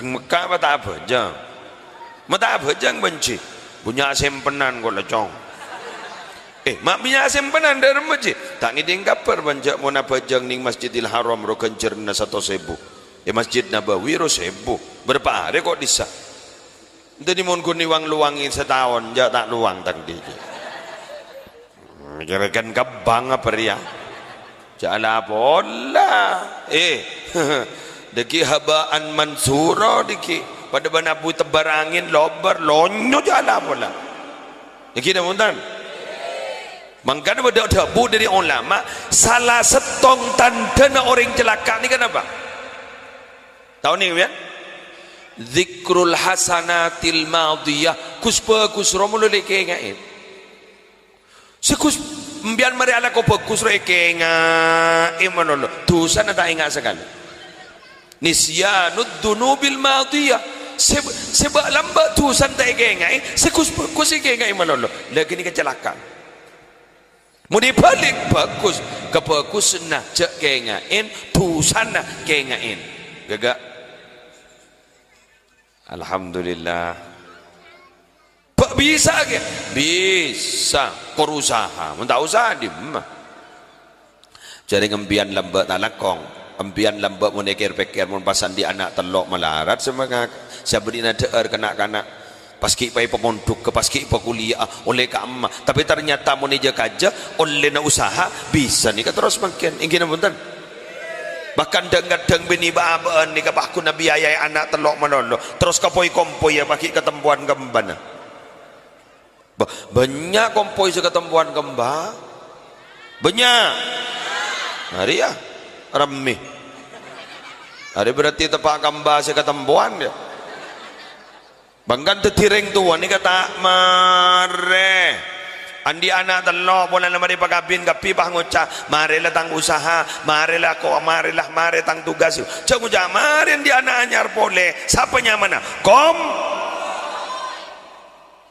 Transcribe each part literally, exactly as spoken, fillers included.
Mekka apa ta' abhâjâng? Ma' ta' abhâjâng bân jhi. Bânnya' simpenan kola, Cong. Eh, ma' bânnya' simpenan dâ' remma jhi. Ta' ngèdhing kabhâr bân jâ' mon abhâjâng nèng Masjidil Haram ro ghânjhârânna satos èbu. È Masjid Nabawi ro sèbu. Bârâmpa arè ko' dissa'. Dhâddhi mon ghun èwang-lowangè sataon, jâ' ta' lowang tang dhibi'. Kèra kan kebbang apa rèya? Jâ' la pola. Eh, dhâggi' haba'an mansura dhâggi'. Padâ bân abu tebbar angèn, lobâr, lonyo jâ' la pola. Dhâggi' napa bhunten? Mangkana bâdâ dhâbu dâri ulama, sala sèttong tandhâna orèng calaka' nèka napa? Tao nèka, yâ? Dzikrul hasanatil madhiyah. Gus-bhâgus rowa molo la èkènga'è. Sè Gus, empèyan marè alako bhâgus rowa èkènga'è malolo. Dhusana ta' enga' sakalè. Nisyanud dzunubil madhiyah. Sè, sè bâ'-lambâ' dhusana ta' èkènga'è, sè gus-bhâgus èkènga'è malolo. La ghânèka calaka'. Mon èbâlik, bhâgus. Kabhâgusânna jâ' kènga'è, dhusana kènga'è. Ghâgâ'. Alhamdulillah. Bâ' bisa, ghi? Bisa. Kor usaha. Mon ta' usaha, dimma? Jârèng empèyan lambâ' ta' langkong. Empèyan lambâ' mon èkèr-pèkkèr, mon pas andi' ana' tello' malarat, sè mangak-, sè abâdhina dhâ'âr kana'-kana'. Pas ghi' paè pamondhugghâ, pas ghi' pakuliya'a, ollè ka'imma. Tapè ternyata mon èjâ-kajâ, ollèna usaha, bisa nèka terros mangkèn. Èngghi napa bhunten? Bahkan dhâng-kadhâng binè bâ'-abâ'ân nèka pas ghun abiayaè ana' tello' malolo, terros kapoy-kompoy, yâ, pas ghi' katempowan ka embhâna. Bâ-, bânnya' kompoy sè katempowan ka embhâ. Bânnya'. Arèya, rammè. Arèya berarti teppa' ka embhâ sè katempowan, yâ. Bhângkan dhâddhi rèng towa nèka ta' marè. Andi' ana' tello', polana marè pakabin kabbhi pas ngoca', "Marè la tang usaha, marè la ko-, marè la, marè tang tugas." Jâ' ngoca', "Marè andi' ana' anyar polè." Sapa nyamana? Kom-,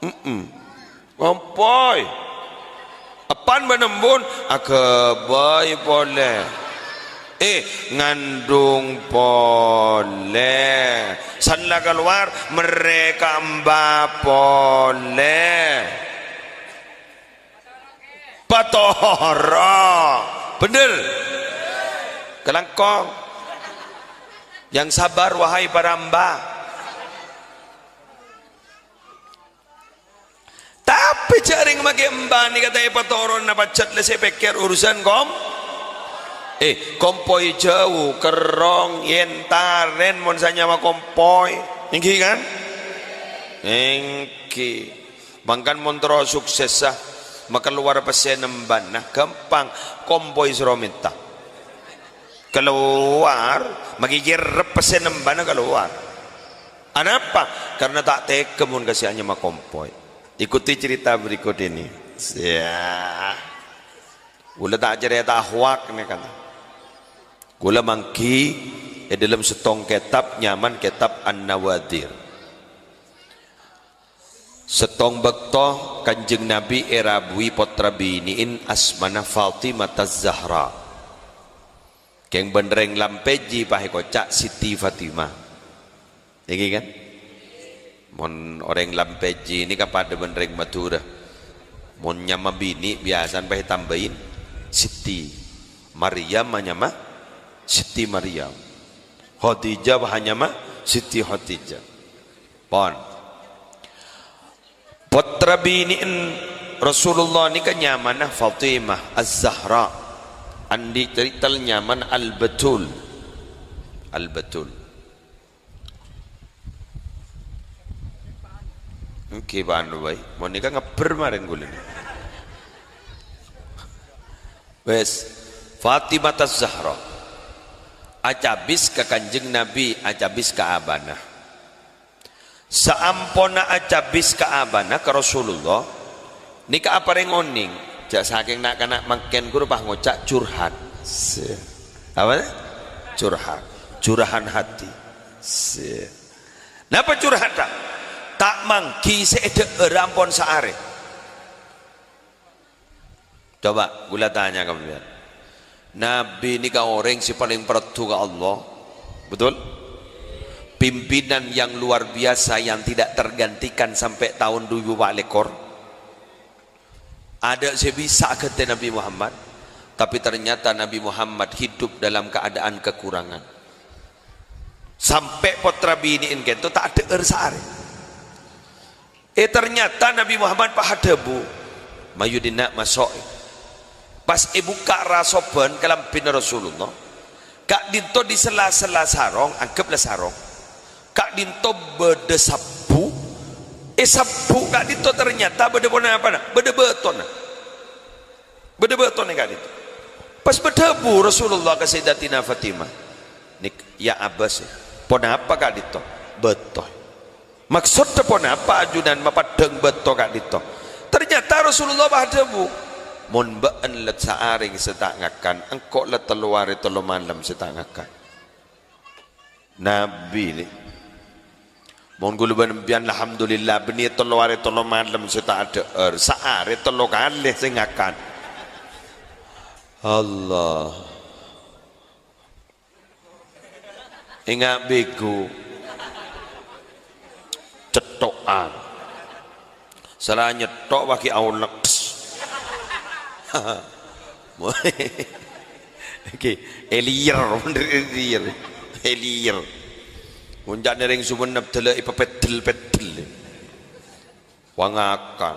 mm-mm. Kompoy. Eppan bân embun, aghâbây polè. Eh, ngandung polè. San la kalowar, marè ka embhâ polè. Patoro'. Bhender. Kalangkong. Yang sabar, wahai para embhâ. Tapè jâ' rèng makè embhâ nèka ta' èpatoronna pajhât la sè èpèkkèr urusan kom-, eh, kompoy jâu, kerrong, yèn tarèn mon sanyama kompoy. Èngghi, kan? Èngghi. Mangkana mon terro suksessa, makalowar pèssèna embhâna, ghâmpang, kompoy soro mènta. Kalowar, makè jârep pèssèna embhâna kalowar. Anapa? Karena ta' tegghâ mon kasè anyama kompoy. Ikuti cerita berikut ini. Siya. Kaulâ ta' carèta hoak nèka. Kaulâ mangghi è dâlem sèttong kètab nyamana kètab An-Nawadhir. Sèttong bâkto Kanjeng Nabi èrabui pottra binè'èn asmana Fatimah Az-Zahra. Kèng bân rèng Lampèjhi pas èkoca' Siti Fatimah. Èngghi, kan? Mon orèng Lampèjhi nèka padâ bân rèng Madhurâ. Mon nyama binè' biyasana pas ètambâi Siti. Maryam anyama Siti Maryam. Khadijah pas anyama Siti Khadijah. Pon. Pottra binè'èn Rasulullah nèka nyamana Fatimah Az-Zahra. Andi' titel nyamana Al-Batul. Al-Batul. Èngghi, panu bhâi. Mon nèka ngabbher marèn kaulâ nèka. Wes, Fatimah Az-Zahra. Acabis ka Kanjeng Nabi, acabis ka abana. Saamponna acabis ka abana, ka Rasulullah, nèka aparèng onèng, jâ' sakèng na'-kana' mangkèn ghuru pas ngoca' curhat. Se-, apa? Curhat. Curahan hati. Se-, napa curhadhâ? Ta' mangghi sè èdhâ'ârâ ampon saarè. Coba, kaulâ tanya ka sampèyan. Nabi nèka orèng sè palèng parlo ka Allah. Betul? Pimpinan yang luar biasa yang tidak tergantikan sampai tahun dhu èbu pa' lèkor. Adâ' sè bisa aghântè Nabi Muhammad, tapi ternyata Nabi Muhammad hidup dalam keadaan kekurangan. Sampè' pottra binè'en kènto ta' adhâ'âr saarè. Eh, ternyata Nabi Muhammad pas adhâbu, "Mayu dinna' maso'." Pas èbukka' rasoban kalambhina Rasulullah, ka'dinto di sela-sela sarong, anggep la sarong, ka'dinto bâdâ sabbhu. Eh, sabbhu ka'dinto ternyata bâdâ ponapana? Bâdâ bâtona. Bâdâ bâtona ka'dinto. Pas adhâbu Rasulullah ka Sayyidatina Fatimah, "Nik, ya abâs, ponapa ka'dinto?" "Bâto." "Maksoddhâ ponapa ajunan mapaddhâng bâto ka'dinto?" Ternyata Rasulullah pas adhâbu, "Mon bâ'en la saarè sè ta' ngakan, engko' la tello arè tello malem sè ta' ngakan." Nabi, nè. Mon ghulâ bân empèyan, alhamdulillah, bânnè tello arè tello malem sè ta' adhâ'âr, saarè tello kalè sè ngakan. Allah. Enga' bhighu. Cetto'an. Sala nyetto' paghi' aolek. Oke, eliyer, bener eliyer. Eliyer. Mon ca'na rèng Sumenep dâlâ èpapeddel-peddel. Wa ngakan.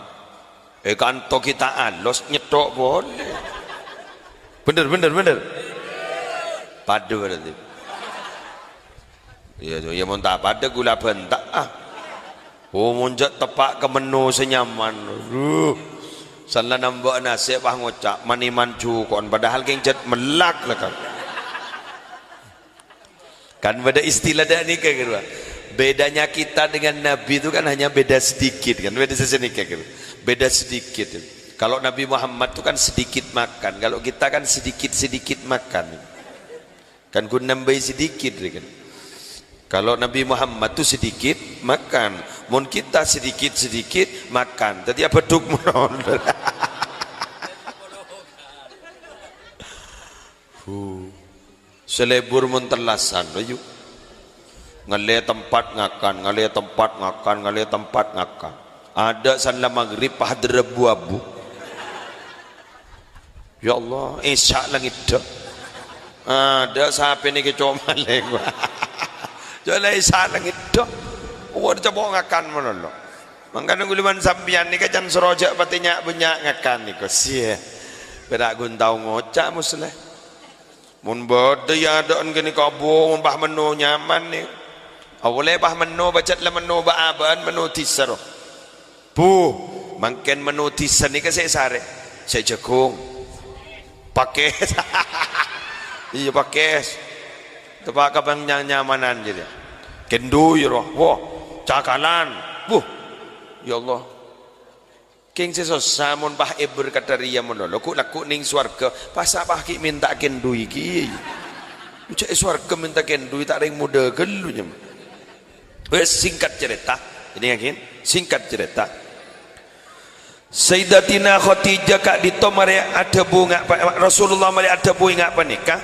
Eh, kanto kita alos nyetto' polè. Bener, bener, bener. Padâ berarti. Iyâ, iyâ, mon ta' padâ ghulâ bânta'a. Oh, mon jhâ' teppa' ka menno sè nyaman. Duh. Sanla nambâ nasè' pas ngoca', "Maniman juko'en," padahal kèng jhât mellak la kan. Kan bâdâ istilah dâ' nèka, gitu. Bedanya kita dengan Nabi itu kan hanya beda sedikit, kan? Beda sesenèka, gitu. Beda sedikit. Kalau Nabi Muhammad itu kan sedikit makan, kalau kita kan sedikit-sedikit makan. Kan ghun nambâi sedikit, ya kan? Kalau Nabi Muhammad itu sedikit makan, mon kita sedikit-sedikit makan. Dâddhi abâdhuk mon. Huh. Sè lebur mon tellasan, ayo. Ngalè tempat ngakan, ngalè tempat ngakan, ngalè tempat ngakan. Adâ' sanla maghrib pas dârâ bu-abu. Ya Allah, isya la ngèdhâ. Adâ' sapè nèka coma lèng. Jhâ' la isya la ngèdhâ. Wah, coba ngakan malolo. Mangkana ghulâ bân sampèyan nèka can soro jhâ' patè nya'-bânnya' ngakan nèko. Siya. Pèra' ghun tao ngoca', Musleh. Mon bâdâ è adâ'ân ghânèka, bu, mon pas menno nyaman, nè. Apolè pas menno, pajhât la menno bâ'-abâ'ân, menno dhisa, ro. Bu, mangkèn menno dhisa nèka sè èsarè? Sè jhâghung. Pakès. Iyâ, pakès. Teppa' ka bân nyang nyamanan jârèya. Kèndhu, yâ, ro. Wah, cakalan. Buh. Ya Allah. Kèng sè sossa mon pas èberkadhâ rèya malolo, ghu'-lagghu' neng sowarghâ, pas apa ghi' mènta kèndhu iki? Jhâ' è sowarghâ mènta kèndhu, ta' rèng modâ ghâllu, nyem. Wes, singkat cerita, ini yakin, singkat cerita. Sayyidatina Khadijah ka'dinto marè adhâbu nga', Rasulullah marè adhâbu nga' panèka.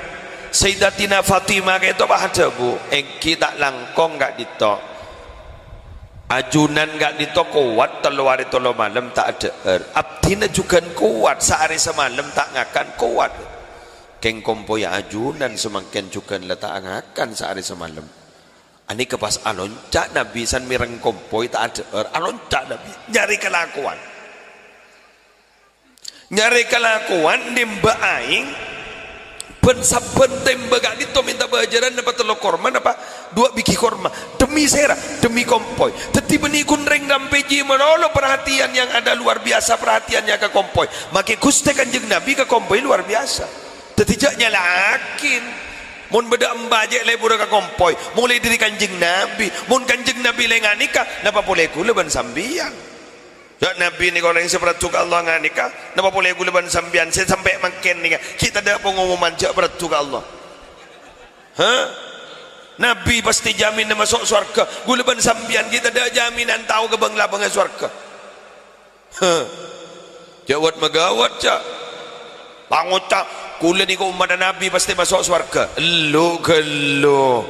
Sayyidatina Fatimah ka'dinto pas adhâbu, èngghi ta' langkong ka'dinto. Ajunan ka'dinto kowat tello arè tello malem ta' adhâ'âr. Abdhina jhughân kowat, saarè samalem ta' ngakan kowat. Kèng kompoyya ajunan samangkèn jhughân la ta' ngakan saarè samalem. Anèka pas alonca' Nabi san mèreng kompoy ta' adhâ'âr. Alonca' Nabi nyarè kalakowan. Nyarè kalakowan nèmbâ aèng, bân sabbhân tèmbâ ka'dinto mènta bâjârân napa tello korma, napa duwâ' bighi korma. Demi sèra, demi kompoy. Dâddhi bânnè ghun rèng rampèjhi malolo perhatian yang ada luar biasa perhatiannya ka kompoy. Makè Ghustè Kanjeng Nabi ka kompoy luar biasa. Dâddhi jhâ' nyala'aghi. Mon bâdâ emba' jhâ' lebbhurrâ ka kompoy, molaè dâri Kanjeng Nabi. Mon Kanjeng Nabi la nganèka, napa polè ghulâ bân sampèyan? Jhâ' Nabi nèka orèng sè paraddhu ka Allah nganèka, napa polè ghulâ bân sampèyan sè sampè' mangkèn nèka, ghi' tadâ' pangomoman jhâ' paraddhu ka Allah. Ha? Nabi pastè jaminna maso' sowarghâ, ghulâ bân sampèyan ghi' tadâ' jaminan tao ka bâng-labângnga sowarghâ. Ha? Jhâ' wat-maghâwat, jhâ'. Pangoca', "Ghulâ nèka ommaddhâ Nabi pastè maso' sowarghâ." Ellu ghâllu.